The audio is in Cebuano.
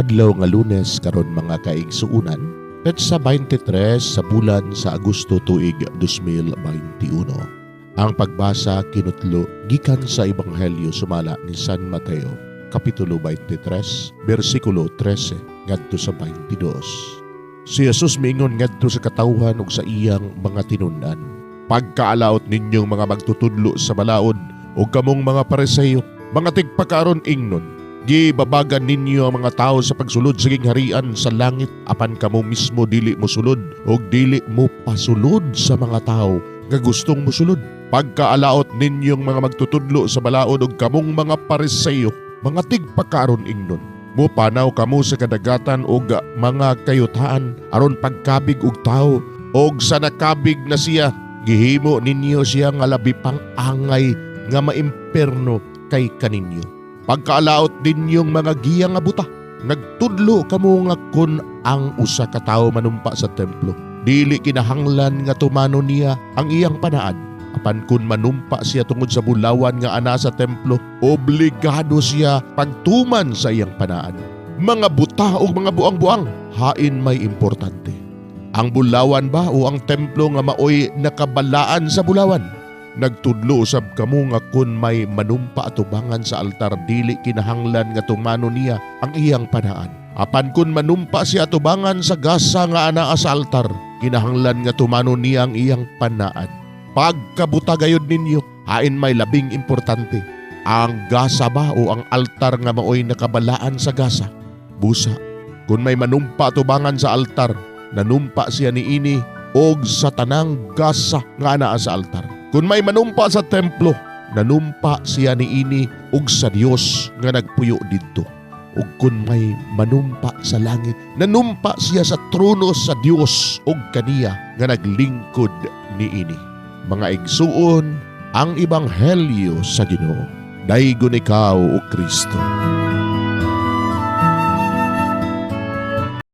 Adlaw nga Lunes karon, mga kaigsuunan, petsa 23 sa bulan sa Agosto, tuig 2021. Ang pagbasa kinutlo gikan sa Ebanghelyo sumala ni San Mateo, kapitulo 23, bersikulo 13 ngadto sa 22. Si Jesus miingon ngadto sa katawhan ug sa iyang mga tinun-an, "Pagkaalaot ninyong mga magtutudlo sa balaod ug kamong mga Pariseo, mga tigpakaaron ingnon. Gibabagan ninyo ang mga tao sa pagsulod sa gingharian sa langit, apan kamo mismo dili mosulod ug dili mo pasulod sa mga tao nga gustong mosulod. Pagkaalaot ninyong mga magtutudlo sa balaod ug kamong mga Pariseo, mga tigpakaaron ingnon. Mupanaw kamo sa kadagatan ug mga kayutaan aron pagkabig og tao, ug sa nakabig na siya, gihimo ninyo siya nga labi pang angay nga maimperno kay kaninyo. Pagkaalaot ninyong mga giya nga buta. Nagtudlo kamo nga kun ang usa ka tawo manumpa sa templo, dili kinahanglan nga tumanon niya ang iyang panaad. Apan kun manumpa siya tungod sa bulawan nga ana sa templo, obligado siya pagtuman sa iyang panaad. Mga buta ug mga buang-buang, hain may importante? Ang bulawan ba o ang templo nga maoy nakabalaan sa bulawan? Nagtudlo usab kamo nga kun may manumpa atubangan sa altar, dili kinahanglan nga tumano niya ang iyang panaad. Apan kun manumpa siya atubangan sa gasa nga anaa sa altar, kinahanglan nga tumano niya ang iyang panaad. Pagkabuta gayud ninyo, hain may labing importante? Ang gasa ba o ang altar nga maoy nakabalaan sa gasa? Busa, kun may manumpa atubangan sa altar, nanumpa siya niini og sa tanang gasa nga anaa sa altar. Kun may manumpa sa templo, nanumpa siya niini ug sa Dios nga nagpuyo didto. Ug kun may manumpa sa langit, nanumpa siya sa trono sa Dios ug kaniya nga naglingkod niini." Mga igsuon, ang ebanghelyo sa Ginoo. Daygon ikaw, o Kristo.